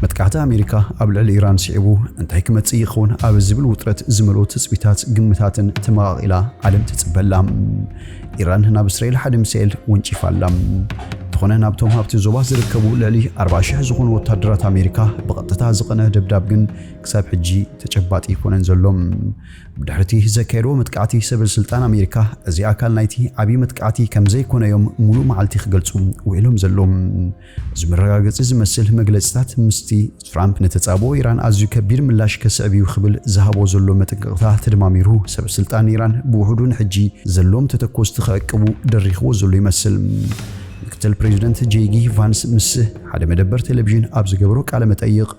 መጥቃዕቲ ኣሜሪካ ኣብ ልዕሊ ኢራን ስዒቡ እንታይ ክመጽእ ይኸውን ኣብ ዝብል ውጥረት ዝመልኦ ትጽቢታት፣ ግምታትን ተመቓቒላ ዓለም ትጽበላ። ኢራን ናብ እስራኤል ሓደ ሚሳኤል ወንጪፋ ኣላ። እንተኾነ ናብቶም ኣብቲ ዞባ ዝርከቡ ልዕሊ ኣርባዓ ሽሕ ዝኾኑ ወታደራት ኣሜሪካ ብቐጥታ ዝቐነ ደብዳብ ግን ክሳብ ሕጂ ተጨባጢ ኣይኮነን ዘሎ። ብድሕሪቲ ዘካየድዎ መጥቃዕቲ ሰበ ስልጣን ኣሜሪካ እዚ ኣካል ናይቲ ዓብዪ መጥቃዕቲ ከም ዘይኮነ እዮም ሙሉእ መዓልቲ ክገልጹ ውዒሎም ዘለዉ። እዚ መረጋገጺ ዝመስል መግለጺታት ምስቲ ትራምፕ ንተጻብኦ ኢራን ኣዝዩ ከቢድ ምላሽ ከስዕብ እዩ ክብል ዝሃቦ ዘሎ መጠንቀቕታ ተደማሚሩ፣ ሰበ ስልጣን ኢራን ብውሕዱ ንሕጂ ዘለዎም ተተኮስቲ ክዕቅቡ ደሪኽዎ ዘሎ ይመስል። ምክትል ፕሬዚደንት ጄ ዲ ቫንስ ምስ ሓደ መደበር ቴሌቪዥን ኣብ ዝገበሮ ቃለ መጠይቕ፣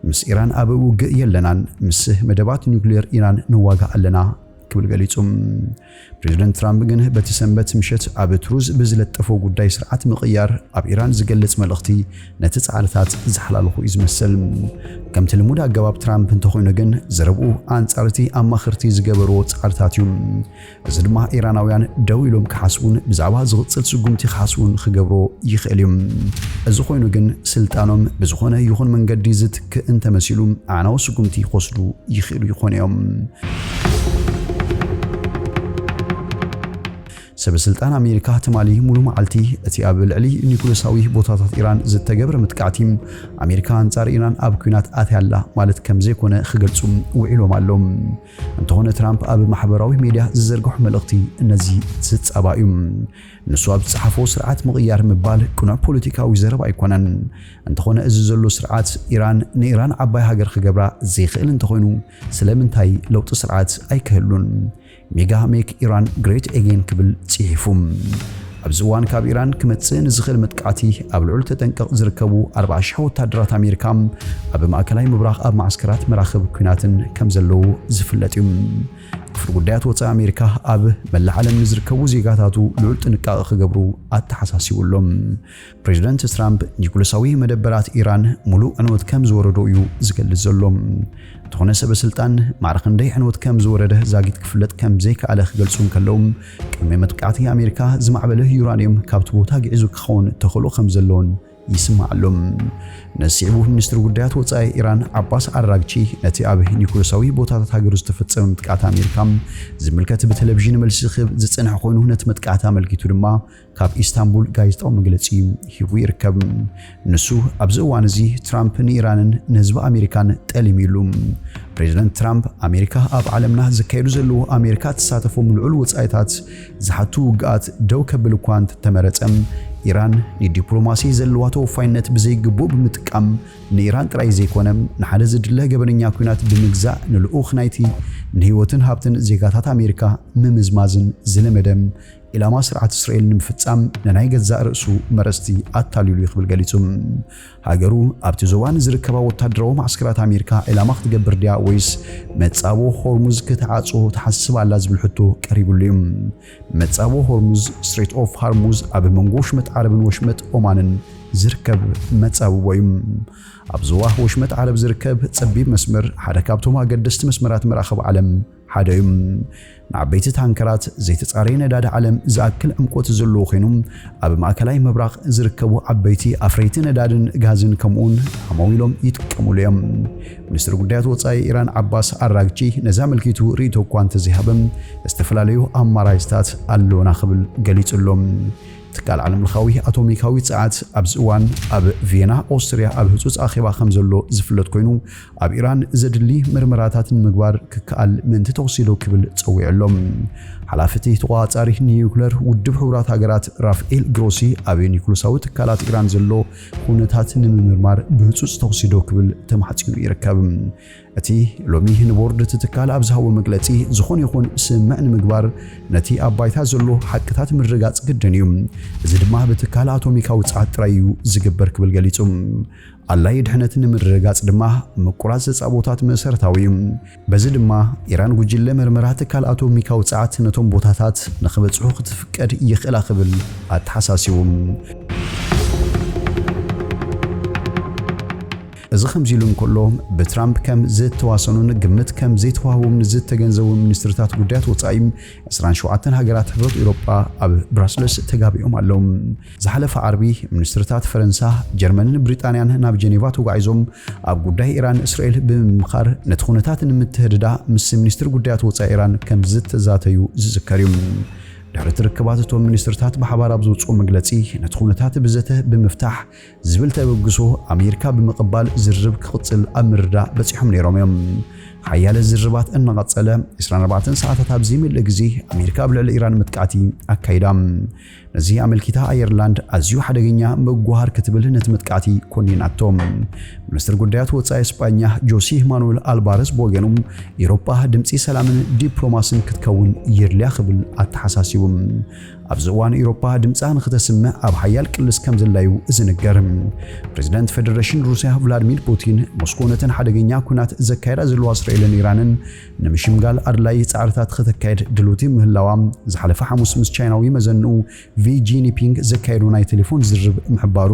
ምስ ኢራን ኣብ ውግእ የለናን፣ ምስ መደባት ኒውክሌር ኢራን ንዋጋእ ኣለና ክብል ገሊጹ። ፕሬዚደንት ትራምፕ ግን በቲ ሰንበት ምሸት ኣብ ትሩዝ ብዝለጠፎ ጉዳይ ስርዓት ምቕያር ኣብ ኢራን ዝገልጽ መልእኽቲ ነቲ ጻዕርታት ዝሓላለኹ እዩ ዝመስል። ከምቲ ልሙድ ኣገባብ ትራምፕ እንተኾይኑ ግን፣ ዘረብኡ ኣንጻር እቲ ኣማኸርቲ ዝገበርዎ ጻዕርታት እዩ። እዚ ድማ ኢራናውያን ደው ኢሎም ክሓስቡን ብዛዕባ ዝቕጽል ስጉምቲ ክሓስቡን ክገብሮ ይኽእል እዩ። እዚ ኮይኑ ግን፣ ስልጣኖም ብዝኾነ ይኹን መንገዲ ዝትክእ እንተመሲሉ፣ ኣዕናዊ ስጉምቲ ክወስዱ ይኽእሉ ይኾኑ እዮም። ሰበ ስልጣን ኣሜሪካ ትማሊ ሙሉ መዓልቲ እቲ ኣብ ልዕሊ ኒኩለሳዊ ቦታታት ኢራን ዝተገብረ መጥቃዕቲ፣ ኣሜሪካ ኣንጻር ኢራን ኣብ ኲናት ኣትያ ኣላ ማለት ከም ዘይኮነ ክገልጹ ውዒሎም ኣለዉ። እንተኾነ ትራምፕ ኣብ ማሕበራዊ ሜድያ ዝዘርግሖ መልእኽቲ ነዚ ዝጻባእ እዩ። ንሱ ኣብ ዝጸሓፎ፣ ስርዓት ምቕያር ምባል ቅኑዕ ፖለቲካዊ ዘረባ ኣይኮነን። እንተኾነ እዚ ዘሎ ስርዓት ኢራን ንኢራን ዓባይ ሃገር ክገብራ ዘይኽእል እንተኾይኑ፣ ስለምንታይ ለውጢ ስርዓት ኣይክህሉን? ሜጋ ሜክ ኢራን ግሬት ኤጌን ክብል ጽሒፉ። ኣብዚ እዋን ካብ ኢራን ክመጽእ ንዝኽእል መጥቃዕቲ ኣብ ልዑል ተጠንቀቕ ዝርከቡ ኣርባዓ ሽሕ ወታደራት ኣሜሪካ ኣብ ማእከላይ ምብራቕ ኣብ ማዕስከራት መራኽብ ኲናትን ከም ዘለዉ ዝፍለጥ እዩ። ክፍሊ ጉዳያት ወጻኢ ኣሜሪካ ኣብ መላእ ዓለም ንዝርከቡ ዜጋታቱ ልዑል ጥንቃቐ ክገብሩ ኣተሓሳሲቡ ኣሎ። ፕሬዚደንት ትራምፕ ኒኩለሳዊ መደበራት ኢራን ሙሉእ ዕንወት ከም ዝወረዶ እዩ ዝገልጽ ዘሎ። እንተኾነ ሰበ ስልጣን ማዕረ ክንደይ ዕንወት ከም ዝወረደ ዛጊት ክፍለጥ ከም ዘይከኣለ ክገልጹ እንከለዉ፣ ቅድሚ መጥቃዕቲ ኣሜሪካ ዝማዕበለ ዩራንየም ካብቲ ቦታ ግዒዙ ክኸውን ተኽእሎ ከም ዘለዎን ይስማዕ ኣሎ። ነዚ ስዒቡ ሚኒስትሪ ጉዳያት ወጻኢ ኢራን ዓባስ ኣራግቺ ነቲ ኣብ ኒኩለሳዊ ቦታታት ሃገሩ ዝተፈጸመ መጥቃዕቲ ኣሜሪካ ዝምልከት ብቴሌቪዥን መልሲ ክህብ ዝጸንሐ ኮይኑ፣ ነቲ መጥቃዕቲ ኣመልኪቱ ድማ ካብ ኢስታንቡል ጋዜጣዊ መግለጺ ሂቡ ይርከብ። ንሱ ኣብዚ እዋን እዚ ትራምፕ ንኢራንን ንህዝቢ ኣሜሪካን ጠሊሙ ኢሉ። ፕሬዚደንት ትራምፕ ኣሜሪካ ኣብ ዓለምና ዝካየዱ ዘለዉ ኣሜሪካ ትሳተፎም ልዑል ወጻኢታት ዝሓቱ ውግኣት ደው ከብል እኳ እንተተመረጸ፣ ኢራን ንዲፕሎማሲ ዘለዋ ተወፋይነት ብዘይግቡእ ብምጥቃም ንኢራን ጥራይ ዘይኮነ ንሓደ ዝድለ ገበነኛ ኲናት ብምግዛእ ንልኡኽ ናይቲ ንህይወትን ሃብትን ዜጋታት ኣሜሪካ ምምዝማዝን ዝለመደ ኢላማ ስርዓት እስራኤል ንምፍጻም ንናይ ገዛእ ርእሱ መረጽቲ ኣታሊሉ እዩ ክብል ገሊጹ። ሃገሩ ኣብቲ ዞባ ንዝርከባ ወታደራዊ ማዕስከራት ኣሜሪካ ዒላማ ክትገብር ድያ ወይስ መጻቦ ሆርሙዝ ክትዓጾ ትሓስብ ኣላ ዝብል ሕቶ ቀሪቡሉ እዩ። መጻቦ ሆርሙዝ፣ ስትሬት ኦፍ ሃርሙዝ፣ ኣብ መንጎ ወሽመጥ ዓረብን ወሽመጥ ኦማንን ዝርከብ መጻብቦ እዩ። ኣብ ዞባ ወሽመጥ ዓረብ ዝርከብ ጸቢብ መስመር ሓደ ካብቶም ኣገደስቲ መስመራት መራኽብ ዓለም ሓደ እዩ። ንዓበይቲ ታንከራት ዘይተጻረየ ነዳዲ ዓለም ዝኣክል ዕምቆት ዘለዎ ኮይኑ፣ ኣብ ማእከላይ ምብራቕ ዝርከቡ ዓበይቲ ኣፍረይቲ ነዳድን ጋዝን ከምኡውን ዓማዊሎም ይጥቀሙሉ እዮም። ሚኒስትሪ ጉዳያት ወጻኢ ኢራን ዓባስ ኣራግቺ ነዚ ኣመልኪቱ ርእይቶ እኳ እንተዘይሃበ፣ ዝተፈላለዩ ኣማራጭታት ኣለውና ክብል ገሊጹ ኣሎ። ትካል ዓለምለኻዊ ኣቶሚካዊ ጸዓት ኣብዚ እዋን ኣብ ቪየና ኦስትርያ ኣብ ህጹጽ ኣኼባ ከም ዘሎ ዝፍለጥ ኮይኑ፣ ኣብ ኢራን ዘድሊ ምርመራታት ንምግባር ክከኣል ምእንቲ ተወሲዶ ክብል ጸዊዑ ኣሎ። ሓላፊ እቲ ተቖጻጻሪ ኒዩክለር ውድብ ሕቡራት ሃገራት ራፍኤል ግሮሲ ኣብ ኒኩለሳዊ ትካላት ኢራን ዘሎ ኩነታት ንምምርማር ብህጹጽ ተወሲዶ ክብል ተማሕጺኑ ይርከብ። እቲ ሎሚ ንቦርድ እቲ ትካል ኣብ ዝሃቦ መግለጺ፣ ዝኾነ ይኹን ስምምዕ ንምግባር ነቲ ኣብ ባይታ ዘሎ ሓቅታት ምርግጋጽ ግድን እዩ። እዚ ድማ ብትካል ኣቶሚካዊ ጸዓት ጥራይ እዩ ዝግበር ክብል ገሊጹ። ኣድላዪ ድሕነት ንምርግጋጽ ድማ ምቁራጽ ተጻብኦታት መሰረታዊ እዩ። በዚ ድማ ኢራን ጉጅለ መርመራ ትካል ኣቶሚካዊ ጸዓት ነቶም ቦታታት ንኽበጽሑ ክትፍቀድ ይኽእላ ክብል ኣተሓሳሲቡ። እዚ ከምዚ ኢሉ እንከሎ፣ ብትራምፕ ከም ዝተዋሰኑን ግምት ከም ዘይተዋህቦም ዝተገንዘቡ ሚኒስትርታት ጉዳያት ወጻኢ ዕስራን ሸውዓተን ሃገራት ሕብረት ኤውሮጳ ኣብ ብራስለስ ተጋቢኦም ኣለዉ። ዝሓለፈ ዓርቢ፣ ሚኒስትርታት ፈረንሳ፣ ጀርመንን ብሪጣንያን ናብ ጀኔቫ ተጓዒዞም ኣብ ጉዳይ ኢራን እስራኤል ብምምኻር፣ ነቲ ኩነታት ንምትህድዳ ምስ ሚኒስትር ጉዳያት ወጻኢ ኢራን ከም ዝተዛተዩ ዝዝከር እዩ። ድሕሪ እቲ ርክባት፣ እቶም ሚኒስትርታት ብሓባር ኣብ ዘውፅኦ መግለጺ፣ ነቲ ኩነታት ብዘተ ብምፍታሕ ዝብል ተበግሶ ኣሜሪካ ብምቕባል ዝርርብ ክቕጽል ኣብ ምርዳእ በጺሖም ነይሮም እዮም። ሓያለ ዝርርባት እናቐጸለ፣ ዕስራን ኣርባዕተን ሰዓታት ኣብ ዘይምልእ ግዜ ኣሜሪካ ኣብ ልዕሊ ኢራን መጥቃዕቲ ኣካይዳ። ነዚ ኣመልኪታ ኣየርላንድ ኣዝዩ ሓደገኛ መጓሃር ክትብል ነቲ መጥቃዕቲ ኮኒናቶ። ሚኒስትር ጉዳያት ወጻኢ ስጳኛ ጆሲ ማኑኤል ኣልባረስ ብወገኑ፣ ኤውሮጳ ድምጺ ሰላምን ዲፕሎማስን ክትከውን የድልያ ክብል ኣተሓሳሲቡ። ኣብዚ እዋን ኤውሮጳ ድምጻ ንክተስምዕ ኣብ ሓያል ቅልስ ከም ዘላዩ ዝንገር። ፕሬዚደንት ፌደሬሽን ሩስያ ቭላድሚር ፑቲን፣ ሞስኮ ነተን ሓደገኛ ኩናት ዘካየዳ ዘለዋ እስራኤልን ኢራንን ንምሽምጋል ኣድላዪ ጻዕርታት ከተካየድ ድልውቲ ምህላዋ፣ ዝሓለፈ ሓሙስ ምስ ቻይናዊ መዘንኡ ቪ ጂንፒንግ ዘካየዱ ናይ ቴሌፎን ዝርርብ ምሕባሩ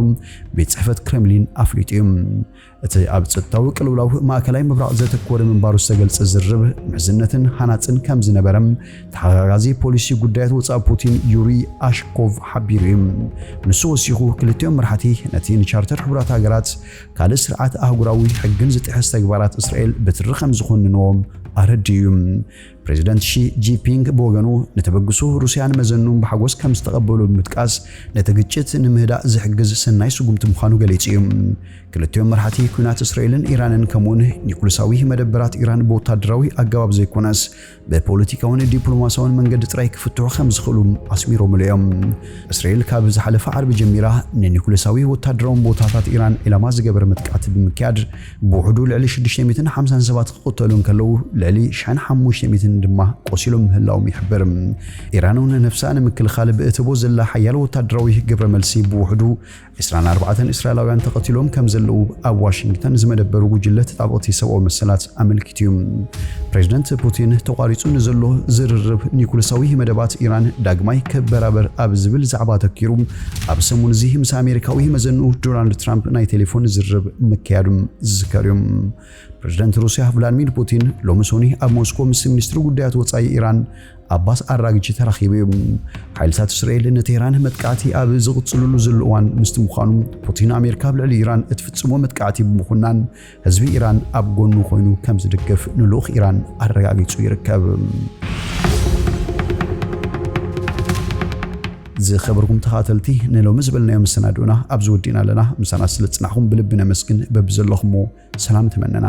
ቤት ጽሕፈት ክሬምሊን ኣፍሊጡ እዩ። እቲ ኣብ ጸጥታዊ ቅልውላው ማእከላይ ምብራቕ ዘተኮረ ምንባሩ ዝተገልጸ ዝርርብ፣ ምሕዝነትን ሃናጽን ከም ዝነበረ ተሓጋጋዚ ፖሊሲ ጉዳያት ወጻኢ ፑቲን ዩሪ ኣሽኮቭ ሓቢሩ እዩ። ንሱ ወሲኹ፣ ክልቲኦም መራሕቲ ነቲ ንቻርተር ሕቡራት ሃገራት ካልእ ስርዓት ኣህጉራዊ ሕግን ዝጥሕስ ተግባራት እስራኤል ብትሪ ከም ዝኾንንዎም ኣረዲኡ እዩ። ፕሬዚደንት ሺ ጂንፒንግ ብወገኑ፣ ንተበግሶ ሩስያን መዘኑን ብሓጎስ ከም ዝተቐበሉ ብምጥቃስ፣ ነቲ ግጭት ንምህዳእ ዝሕግዝ ሰናይ ስጉምቲ ምዃኑ ገሊጹ እዩ። ክልቲኦም መራሕቲ፣ ኲናት እስራኤልን ኢራንን ከምኡውን ኒኩለሳዊ መደበራት ኢራን ብወታደራዊ ኣገባብ ዘይኮነስ ብፖለቲካውን ዲፕሎማሲያውን መንገዲ ጥራይ ክፍትሑ ከም ዝኽእሉ ኣስሚሮምሉ እዮም። እስራኤል ካብ ዝሓለፈ ዓርቢ ጀሚራ ንኒኩለሳዊ ወታደራውን ቦታታት ኢራን ዒላማ ዝገበረ መጥቃዕቲ ብምክያድ፣ ብውሕዱ ልዕሊ ሽዱሽተ ሚእትን ሓምሳን ሰባት ክቕተሉ እንከለዉ፣ ልዕሊ ሽሕን ሓሙሽተ ሚእትን ድማ ቆሲሎም ምህላዎም ይሕብር። ኢራን እውን ነፍሳ ንምክልኻል ብእትቦ ዘላ ሓያል ወታደራዊ ግብረ መልሲ፣ ብውሕዱ ዕስራን ኣርባዕተን እስራኤላውያን ተቐቲሎም ከም ዘለዉ ኣብ ዋሽንግተን ዝመደበሩ ጉጅለ ተጣበቕቲ ሰብኣዊ መሰላት ኣመልኪቱ እዩ። ፕሬዚደንት ፑቲን፣ ተቋሪጹ ንዘሎ ዝርርብ ኒኩለሳዊ መደባት ኢራን ዳግማይ ክበራበር ኣብ ዝብል ዛዕባ ተኪሩ፣ ኣብ ሰሙን እዚ ምስ ኣሜሪካዊ መዘንኡ ዶናልድ ትራምፕ ናይ ቴሌፎን ዝርርብ ምክያዱም ዝዝከር እዩ። ፕሬዚደንት ሩስያ ቭላድሚር ፑቲን ሎሚ ሶኒ ኣብ ሞስኮ ምስ ሚኒስትሪ ጉዳያት ወጻኢ ኢራን ኣባስ ኣራግቺ ተራኺቡ እዩ። ሓይልታት እስራኤል ንቴህራን መጥቃዕቲ ኣብ ዝቕጽልሉ ዘሎ እዋን ምስቲ ምዃኑ፣ ፑቲን ኣሜሪካ ኣብ ልዕሊ ኢራን እትፍጽሞ መጥቃዕቲ ብምኹናን፣ ህዝቢ ኢራን ኣብ ጎኑ ኮይኑ ከም ዝድግፍ ንልኡኽ ኢራን ኣረጋጊጹ ይርከብ። ዝኸበርኩም ተኸታተልቲ፣ ንሎሚ ዝበልናዮ መሰናድኡና ኣብዚ ወዲእና ኣለና። ምሳና ስለ ዝጽናሕኩም ብልቢ ነመስግን። በብዘለኹሞ ሰላም ተመነና።